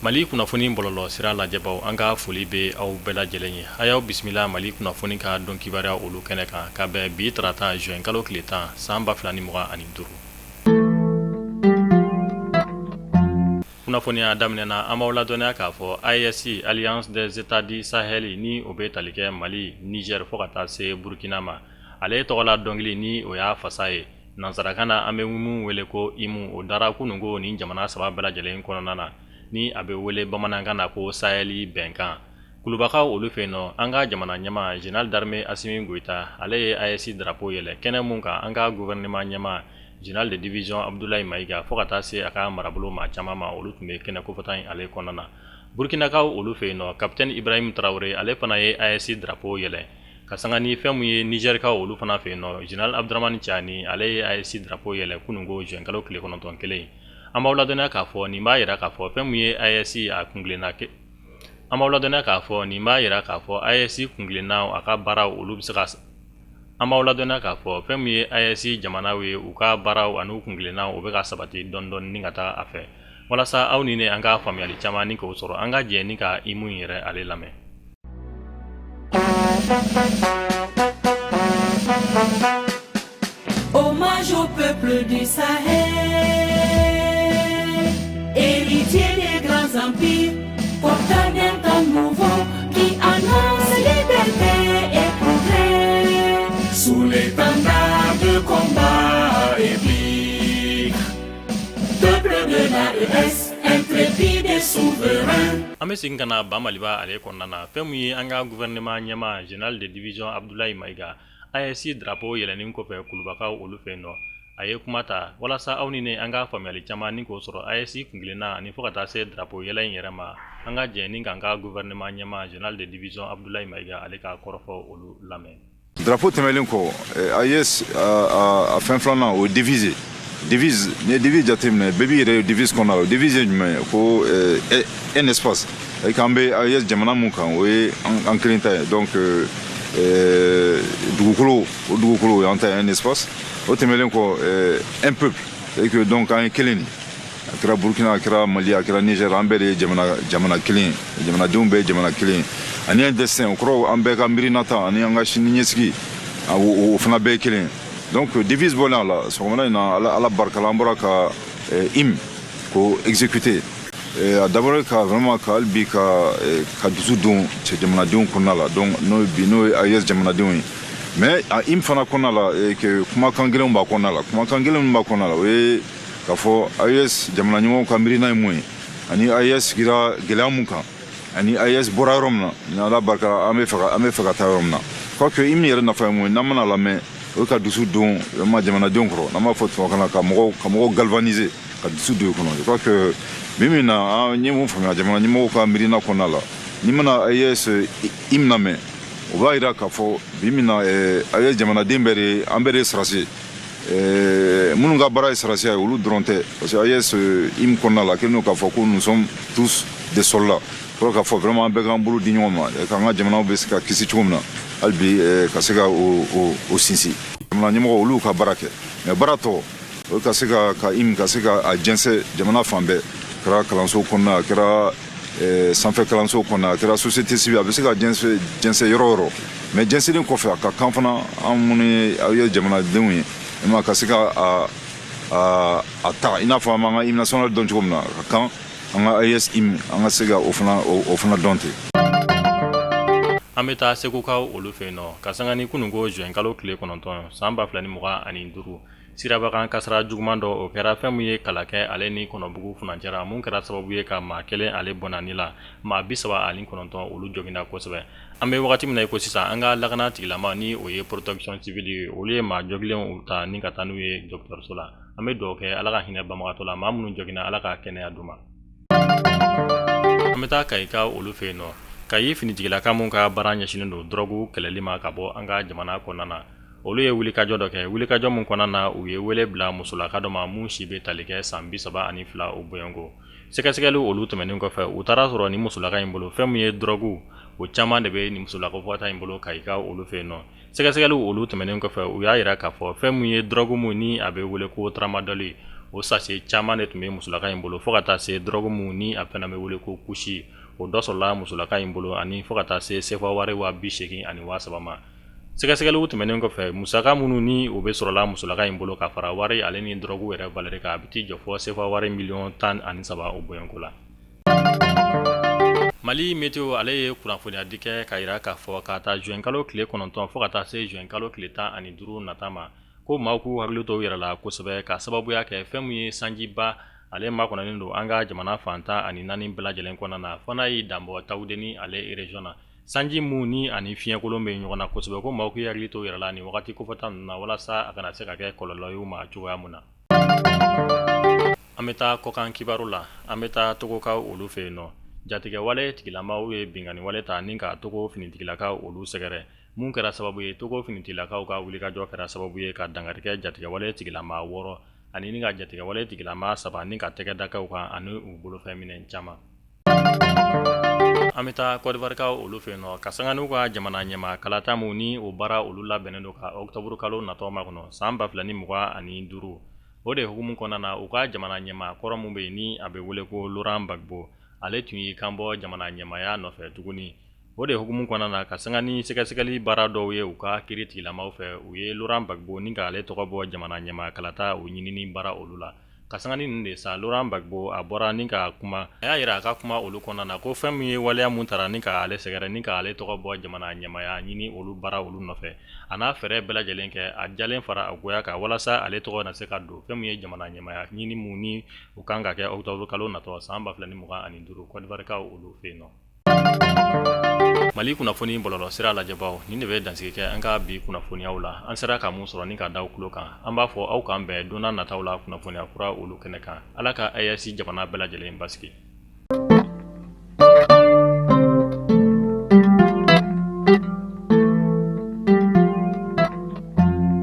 Mali kunnafoni bɔlɔlɔ sira lajɛbaw, an ka foli bɛ aw bɛɛ lajɛlen ye. A y'aw bisimila Mali kunnafoni ka don kibaruya olu kɛnɛ kan ka bɛn bi tarata juin kalo tile 10 san 2025. Kunnafoniya daminɛ na, an b'aw ladɔnniya k'a fɔ AES, Alliance des États du Sahel, ni o bɛ tali kɛ Mali, Niger fo ka taa se Burkina ma, ale tɔgɔla dɔnkili ni o y'a fasa ye nansarakan na, an bɛ min wele ko hymne, o dara kununko nin jamana saba bɛɛ lajɛlen kɔnɔna na, ni a bɛ wele bamanankan na ko Sahel bɛnkan. Kulubakaw olu fɛ yen nɔ, an ka jamana ɲɛmaa général d'armée Assimi Goïta, ale ye AES drapeau yɛlɛ kɛnɛ mun kan, an ka gouvernement ɲɛmaa général de division Abdoulaye Maïga fo ka taa se a ka marabolo maa caman ma, olu tun bɛ kɛnɛ kofɔta in ale kɔnɔna na. Burkinakaw olu fɛ yen nɔ, capitaine Ibrahim Traoré, ale fana ye AES drapeau yɛlɛ ka sanga ni fɛn mun ye. Nizɛrikaw olu fana fɛ yen nɔ, général Abdourahamane Tiani, ale ye AES drapeau yɛlɛ kununko juin kalo tile 9 kelen. An b'aw ladɔnniya k'a fɔ nin b'a jira k'a fɔ fɛn mun ye AES a kuntilenna kɛ. An b'aw ladɔnniya k'a fɔ nin b'a jira k'a fɔ AES kuntilenna, a ka baaraw olu bɛ se ka. An b'aw ladɔnniya k'a fɔ fɛn min ye AES jamanaw ye, u ka baaraw ani u kuntilenna, o bɛ ka sabati dɔɔni dɔɔni ni ka taa a fɛ. Walasa aw ni ne an ka faamuyali caman ni k'o sɔrɔ, an ka jɛ ni ka hymne in yɛrɛ ale lamɛn. Hommage au peuple du Sahel, héritier des grands empires, porteur d'un temps nouveau qui annonce liberté et progrès. Sous l'étendard de combat épique, peuple de l'AES, intrépide et souverain. An bɛ segin ka na ba Maliba ale kɔnɔna na. Fɛn min ye an ka gouvernement ɲɛmaa général de division Abdoulaye Maïga, AES drapeau yɛlɛnni kɔfɛ Kulubakaw olu fɛ yen nɔ, a ye kuma ta walasa aw ni ne an ka faamuyali caman ni k'o sɔrɔ AES kuntilenna ani fo ka taa se drapeau yɛlɛ in yɛrɛ ma. An ka jɛ ni k'an ka gouvernement ɲɛmaa général de division Abdoulaye Maïga ale ka kɔrɔfɔ olu lamɛn. Drapeau tɛmɛnen kɔ, AES a fɛn filanan, o ye devise. Devise, n'i ye devise jateminɛ, bɛɛ b'i yɛrɛ ye devise kɔnɔna la. O devise ye jumɛn ye? Ko un espace, c'est qu'an bɛ AES jamana mun kan, o ye an kelen ta ye. Donc dugukolo, o dugukolo, o y'an ta ye, un espace. O tɛmɛnen kɔ, un peuple, c'est que donc an ye kelen de. A kɛra Burukina, a kɛra Mali, a kɛra Niger, an bɛɛ de ye jamana kelen ye, jamanadenw bɛɛ ye jamana kelen ye. Ani un destin, o kɔrɔ an bɛɛ ka miirinata ani an ka sini ɲɛsigi, o fana bɛɛ ye kelen ye. Donc devise bɔlen a la, sɔgɔmada in na, Ala barika la, an bɔra ka hymne k'o exécuter. A dabɔra ka vraiment ka hali bi ka dusu don cɛ jamanadenw kɔnɔna la. Donc n'o bi n'o ye AES jamanadenw ye. Mais a hymne fana kɔnɔna la, que kumakan gɛlɛnw b'a kɔnɔna la. Kumakan gɛlɛn min b'a kɔnɔna la, o ye k'a fɔ AES jamana ɲɛmɔgɔw ka miirina ye mun ye, ani AES sigira gɛlɛya mun kan, ani AES bɔra yɔrɔ min na, ni Ala barika an bɛ fɛ ka taa yɔrɔ min na. Quoique hymne yɛrɛ nafa ye mun ye, n'an mana lamɛn, o ye ka dusu don vraiment jamanadenw kɔrɔ, n'an b'a fɔ tubabukan na, ka mɔgɔw galvaniser, ka dusu don i kɔnɔ. Je crois que bi min na, an ye mun faamuya jamana ɲɛmɔgɔw ka miirina kɔnɔna la, n'i mana AES hymne lamɛn, o b'a yira k'a fɔ bi min na, AES jamanaden bɛɛ de, an bɛɛ de ye sɔrɔdasi ye. Minnu ka baara ye sɔrɔdasiya ye, olu dɔrɔn tɛ, parce que AES hymne kɔnɔna la, a kɛlen don k'a fɔ ko nous sommes tous des soldats. Kɔrɔ k'a fɔ vraiment an bɛɛ k'an bolo di ɲɔgɔn ma k'an ka jamanaw bɛ se ka kisi cogo min na, hali bi ka se ka o sinsin. Jamana ɲɛmɔgɔ, olu ka baara kɛ, mais baara tɔ, o ka se ka hymne ka se ka a jɛnsɛn jamana fan bɛɛ, a kɛra kalanso kɔnɔna, a kɛra sanfɛ kalanso kɔnɔna, a kɛra société civile, a bɛ se ka jɛnsɛn jɛnsɛn yɔrɔ o yɔrɔ. Mais jɛnsɛnni kɔfɛ, a ka kan fana an minnu ye aw ye jamanadenw ye, ka se ka a ta i n'a fɔ an b'an ka hymne national dɔn cogo min na, a ka kan an ka AES hymne, an ka se ka o fana dɔn ten. An bɛ taa Segukaw olu fɛ yen nɔ ka sanga ni kununko juin kalo tile 9 san 2025, sirabakan kasara juguman dɔ, o kɛra fɛn min ye Kalakɛ ale ni Kɔnɔbugu furancɛra, mun kɛra sababu ye ka maa kelen ale bɔnani la, maa 39, olu joginna kosɛbɛ. An bɛ wagati min na i ko sisan, an ka lakana tigilama, ni o ye protection civile ye, olu ye maa jogilenw ta ni ka taa n'u ye dɔgɔtɔrɔso la. An bɛ dugawu kɛ, Ala ka hinɛ banbagatɔ la, maa minnu joginna, Ala ka kɛnɛya d'u ma. An bɛ taa Kayika olu fɛ yen nɔ. Kayi finitigilaka mun ka baara ɲɛsinnen don dɔrɔgu kɛlɛli ma ka bɔ an ka jamana kɔnɔna na, olu ye wulikajɔ dɔ kɛ, wulikajɔ mun kɔnɔna na u ye wele bila musolaka dɔ ma mun si bɛ tali kɛ san 32 o bɔɲɔgɔnko. Sɛgɛsɛgɛli olu tɛmɛnen kɔfɛ, u taara sɔrɔ ni musolaka in bolo fɛn min ye dɔrɔgu, o caman de bɛ nin musolaka fɔta in bolo Kayika olu fɛ yen nɔ. Sɛgɛsɛgɛli olu tɛmɛnen kɔfɛ, u y'a jira k'a fɔ fɛn min ye dɔrɔgu mun ni a bɛ wele ko tramadol, O sachet caman de tun bɛ musolaka in bolo, fo ka taa se dɔrɔgu min ni a fana bɛ wele ko kusi, o dɔ sɔrɔla musolaka in bolo, ani fo ka taa se sefa wari 83,000 ma. Sɛgɛsɛgɛliw tɛmɛnen kɔfɛ, musaka minnu ni o bɛ sɔrɔla musolaka in bolo ka fara wari ale ni dɔrɔgu yɛrɛ valeur kan, a bɛ t'i jɔ fɔ sefa wari miliyɔn 13 o bɔɲɔgɔnko la. Mali Météo ale ye kunnafoniyadi kɛ k'a jira k'a fɔ k'a ta juin kalo tile 9 fo ka taa se juin kalo tile 15 nata ma, ko maaw k'u hakili to u yɛrɛ la kosɛbɛ, ka sababuya kɛ fɛn min ye sanjiba ale makɔnɔnen don an ka jamana fan 14 bɛɛ lajɛlen kɔnɔna na, fo n'a y'i danbɔ Tawudeni ale région na. Sanji min ni ani fiɲɛkolon bɛ ɲɔgɔn na kosɛbɛ, ko maaw k'u hakili to u yɛrɛ la nin wagati kofɔta ninnu na, walasa a kana se ka kɛ kɔlɔlɔ ye u ma cogoya min na. An bɛ taa kɔkan kibaru la. An bɛ taa Togokaw olu fɛ yen nɔ. Jatigɛwale tigilamaw ye binkanniwale ta ni ka Togo finitigilakaw olu sɛgɛrɛ, mun kɛra sababu ye Togo finitigilakaw ka wulikajɔ kɛra sababu ye ka dankari kɛ jatigɛwale tigilama 6 ani ni ka jatigɛwale tigilama 3 ni ka tɛgɛ da u kan ani u bolofɛn minɛn caman. An bɛ taa Côte d'Ivoire olu fɛ yen nɔ, ka sanga n'u ka jamana ɲɛmaa kalata min ni o baara olu labɛnnen don ka octobre kalo natɔ makɔnɔ san 2025. O de hukumu kɔnɔna na, u ka jamana ɲɛmaa kɔrɔ min bɛ yen ni a bɛ wele ko Laurent Gbagbo, ale tun y'i kanbɔ jamana ɲɛmaaya nɔfɛ tuguni. O de hukumu kɔnɔna na, ka sanga ni sɛgɛsɛgɛli baara dɔw ye u ka kiri tigilamaw fɛ, u ye Laurent Gbagbo ni k'ale tɔgɔ bɔ jamana ɲɛmaa kalata o ɲinini baara olu la. Ka sanga ni nin de sa, Laurent Gbagbo a bɔra ni ka kuma. A y'a jira a ka kuma olu kɔnɔna na ko fɛn min ye waleya mun tara ni ka ale sɛgɛrɛ ni ka ale tɔgɔ bɔ jamana ɲɛmaaya ɲini olu baara olu nɔfɛ, a n'a fɛɛrɛ bɛɛ lajɛlen kɛ a jalen fara a goya kan walasa ale tɔgɔ na se ka don fɛn min ye jamana ɲɛmaaya ɲini mun ni o kan ka kɛ octobre kalo natɔ san 2025 Côte d'Ivoire kaw olu fɛ yen nɔ. Mali kunnafoni bɔlɔlɔ sira lajɛbaw, nin de bɛ dansigi kɛ an ka bi kunnafoniyaw la. An sera ka mun sɔrɔ ni ka da aw tulo kan, an b'a fɔ aw k'an bɛn don nataw la kunnafoniya kura olu kɛnɛ kan. Ala ka AES jamana bɛɛ lajɛlen basigi.